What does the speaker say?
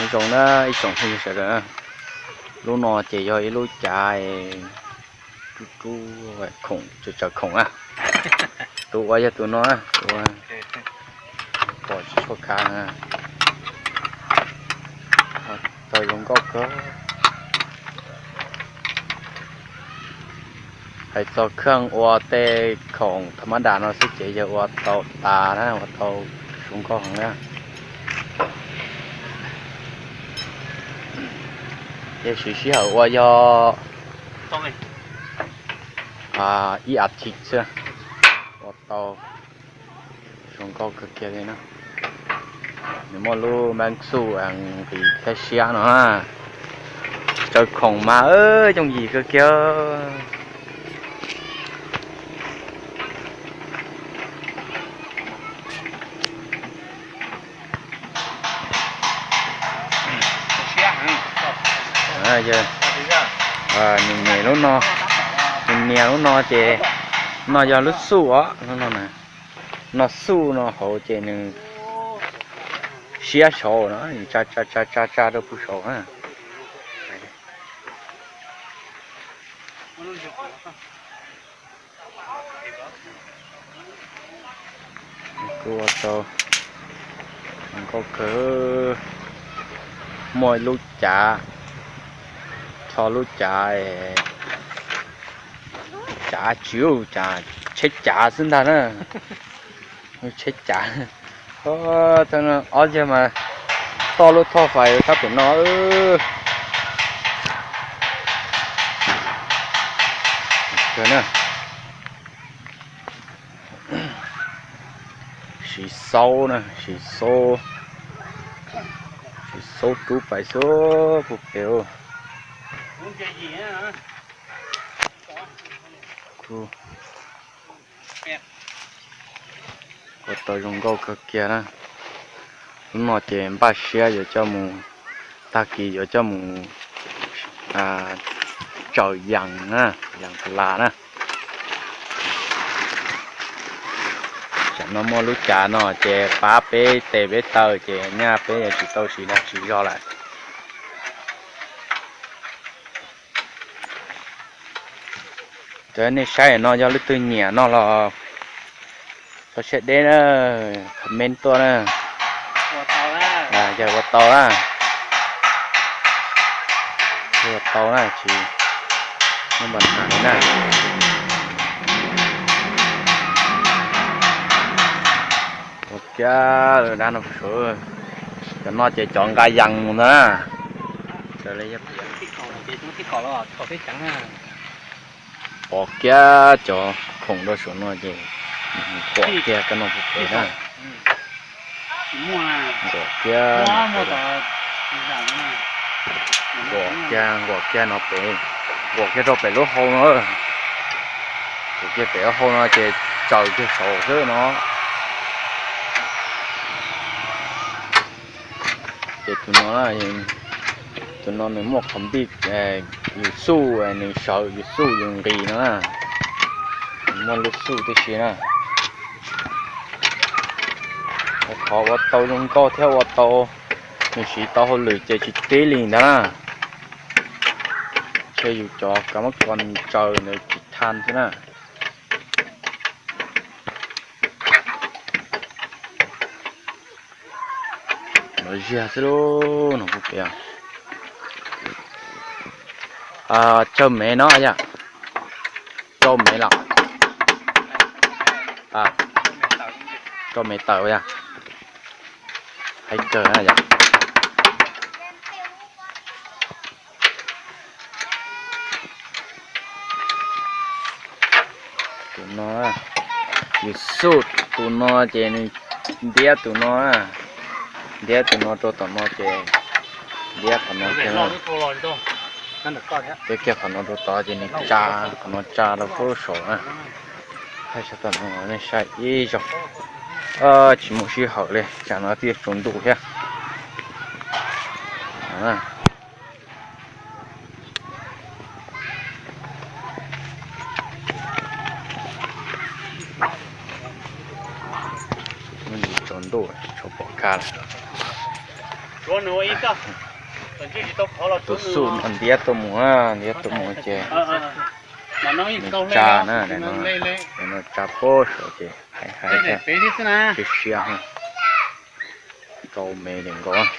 Nyob zoo na ib tsoom phooj ywg sawv daws, lub no ces yog ib lub cav rub rub khoom, tsaws khoom na. Tus ua yog tus no, tus ua pom tsis tshua khav na. Tau zoo nkauj kawg. Hais txog kheej ua tej khoom tha mab das no xwb ces yawg ua tau tas na, ua tau zoo nkauj heev na. Tiam sis sij hawm ua yog ib as thiv xwb ua tau zoo nkauj kawg kiag li na. Nws muaj lub npab xuj nqis thiab siab no. Tsaws khoom mas yooj yim kawg kiag. Nws nias lub no, nws nias lub no ces no yog lub xuj os, lub no na. No xuj no hauv ces nws siab saud no, nws tsa tsa tsa tsa tsa rau pug saud na. Kuj ua tau zoo nkauj kawg. Muaj lub cav, txho lub cav, cav tsis, cav tsheb cav xwb ntag na. Tsheb cav. Ob yawg mas toj lub thoj fais sab pem no. Siv xaub na, siv xaub, siv xaub rub pais xwb puag pem. Ua tau zoo nkauj kawg kiag na. Lub no ces npaj siab yuav coj mus, tag kis yuav coj mus tsaws yees na, yees tas las na. Tsam no muaj lub cav no ces pab peb tes peb taw ces nyaj peb yuav tsis tau siv dab tsi zog lawm. Cov nej saib no yog leej twg nyiam no los txhob siab deb na, comment tuaj na. Yog ua tau na, ua tau na, tsis muaj npa na. Ua kiag dab no, cov no ces cov nqa yees mus ntag na. Pom kiag cov khoom rau saum no ces nquam kiag koj no puag pem na. Nquam kiag, nquam kiag, nquam kiag no pem, nquam kiag rau pem lub hau no. Nquam kiag pem lub hau no ces tsaws kiag saud xwb no. Ces tus no, tus no nws muaj qhov npij, yus xuj nws sawv, yus xuj yus nqis no na. Nws muaj lub xuj tib si na. Qhov ua tau zoo nkauj thiab ua tau, nws siv tau hauj lwm ces tsis tib li ntag na. Ntshe yus cov kav mab ko tsaws ntawd tsis thaj xwb na. Los ziag xwb lauj, no puag pem. Tsawg mev no yom? Rau mev los? Rau mev tawm yom? Hais kawg na yom? Tus no, yus xuj tus no ces nws ntiab tus no, ntiab tus no rau tom no ces ntiab qhov no kiag, ntiab kiag qhov no rau tod ces nws tsa qhov no tsa rau pem saum na. Thaij sab tom no nej saib ib zaug. Tsis muaj sij hawm li, tsam no twb yuav tsaus ntuj thiab. Tsaus ntuj tsis tshua pom kab lawm. Tus xub no ntiab tuaj mus, ntiab tuaj mus ces nws tsa na, no tsa pob saum ces hais hais siab siab, rau me li nkaus.